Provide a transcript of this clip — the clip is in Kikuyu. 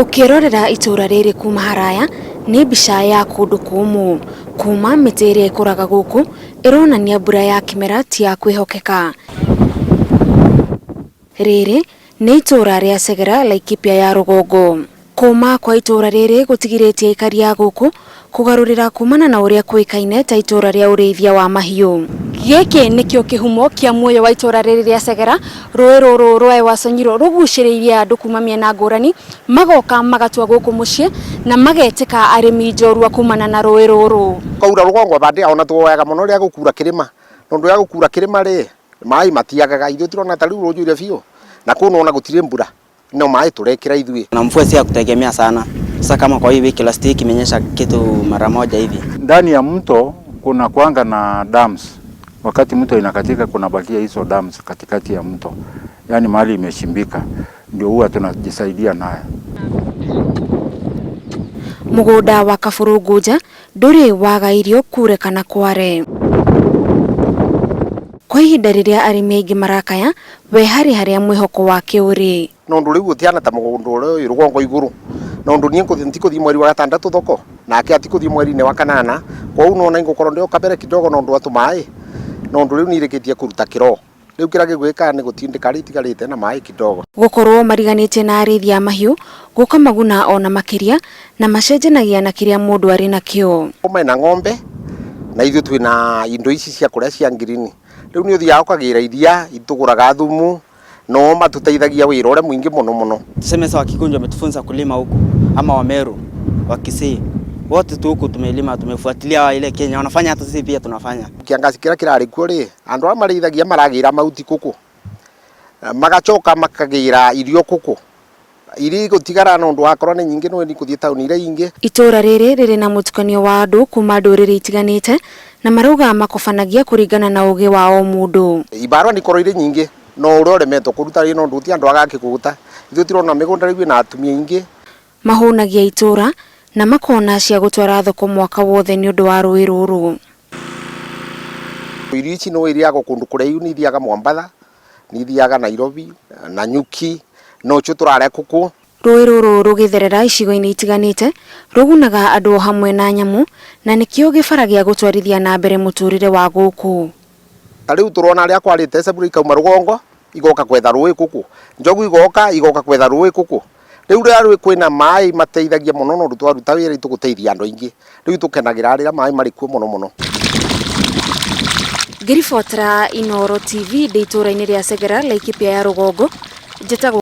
Ũkĩrorera itũra rĩrĩ kuma haraya nĩ mbica ya kũndũ kũmũ. Kuma mĩtĩ ĩrĩa ĩkũraga gũkũ ĩronania mbura ya kĩmera ti ya kwĩhokeka. Rĩrĩ nĩ itũra rĩa Segera, Laikipia ya rũgongo. Kũma kwa itũra rĩrĩ gũtigirĩtie aikari a gũkũ kũgarũrĩra kumana na ũrĩa kũĩkaine ta itũra rĩa ũrĩithia wa mahiũ. Gĩkĩ nĩkĩo kĩhumo kĩa muoyo wa itũra rĩrĩ rĩa Segera. Rũĩ rũrũ rwa Ewaso Nyiro rũgucĩrĩirie andũ kuma mĩena ngũrani, magoka magatua gũkũ mũciĩ na magetĩka arĩmi njorua kumana na rũĩ rũrũ. Kwaura rũgongo bande ona tuoyaga mũno rĩa gũkura kĩrĩma, nondu ya gũkura kĩrĩma rĩ, maĩ matiagaga. Ithuĩ turona ta rĩu rũnjũire biũ na kũu nona gũtirĩ mbura, no maĩ tũrekĩra ithuĩ. Na mvua si ya kutegemea sana. Sasa kama kwa hii wiki last week imenyesha kitu mara moja hivi. Ndani ya mto kuna kwanga na dams. Wakati mto inakatika kuna bakia hizo dams katikati ya mto, yaani mahali imechimbika, ndio huwa tunajisaidia nayo. Mũgũnda wa Kabũrũ ndũrĩ waga irio kure kana kware. Kwa ihinda rĩrĩa arĩmi aingĩ marakaya, we harĩ harĩa mwĩhoko wake ũrĩ. Nondu rĩu gũtiana ta mũgũnda ũrĩa ũyũ rũgongo igũrũ, nondu niĩ ntikũthiĩ mweri wa gatandatũ thoko nake atikũthiĩ mweri-inĩ wa kanana, kwoguo nona ingũkorwo ndĩ o kabere kidogo nondu wa tũmaĩ, nondu rĩu nĩrĩkĩtie kũruta kĩro. Rĩu kĩrĩa gĩgwĩka nĩ gũtindĩka rĩ itigarĩte na maĩ kidogo. Gũkorwo mariganĩtie na arĩithi a mahiũ gũkamaguna ona makĩria na macenjanagia na kĩrĩa mũndũ arĩ nakĩo. Mena ng'ombe na ithuĩ twĩna indo ici cia kũrĩa cia ngirini. Rĩu nĩ ũthiaga ũkagĩra iria, itũgũraga thumu, no matũteithagia wĩra ũrĩa mũingĩ mũno mũno. Tuseme sasa Wakikunju wametufunza kulima huku ama Wameru, Wakisii. Wote tu huku tumelima, tumefuatilia ile Kenya wanafanya, hata sisi pia tunafanya. Kĩangaci kĩrĩa kĩrarĩ kuo rĩ, andũ arĩa marĩithagia maragĩra mahuti kũkũ, magacoka makagĩra irio kũkũ, iria igũtigara nondu wakorwo nĩ nyingĩ no ikũthiĩ taũni iria ingĩ. Itũra rĩrĩ rĩrĩ na mũtukanio wa andũ kuma ndũrĩrĩ itiganĩte na marauga makobanagia kũringana na ũgĩ wa o mũndũ. Ibarũa nĩ ikorwo irĩ nyingĩ no ũrĩa ũremetwo kũruta rĩ nondu ti andũ agakĩgũta. Ithuĩ tũrona mĩgũnda rĩu ĩna atumia aingĩ. Mahũnagia itũra na makona cia gũtwara thoko mwaka wothe nĩ ũndũ wa rũĩ rũrũ. Irio ici no irĩagwo kũndũ kũraihu, nĩ ithiaga Mombatha, nĩ ithiaga Nairobi, Nanyuki, no cio tũrarĩa kũkũ. Rũĩ rũrũ rũgĩtherera icigo-inĩ itiganĩte rũgunaga andũ o hamwe na nyamũ na nĩkĩo gĩbara gĩa gũtwarithia na mbere mũtũrĩre wa gũkũ. Ta rĩu tũrona arĩa kwarĩte cebure ikauma rũgongo igoka kwetha rũĩ kũkũ, njogu igoka igoka kwetha rũĩ kũkũ. Rĩu rĩrĩa rũĩ kwĩna maĩ mateithagia mũno nondu twaruta wĩra itũgũteithia andũ aingĩ. Rĩu tũkenagĩra rĩrĩa maĩ marĩ kuo mũno mũno. Ngĩribotera Inooro TV ndĩ itũra-inĩ rĩa Segera, Laikipia ya rũgongo, njĩtagwo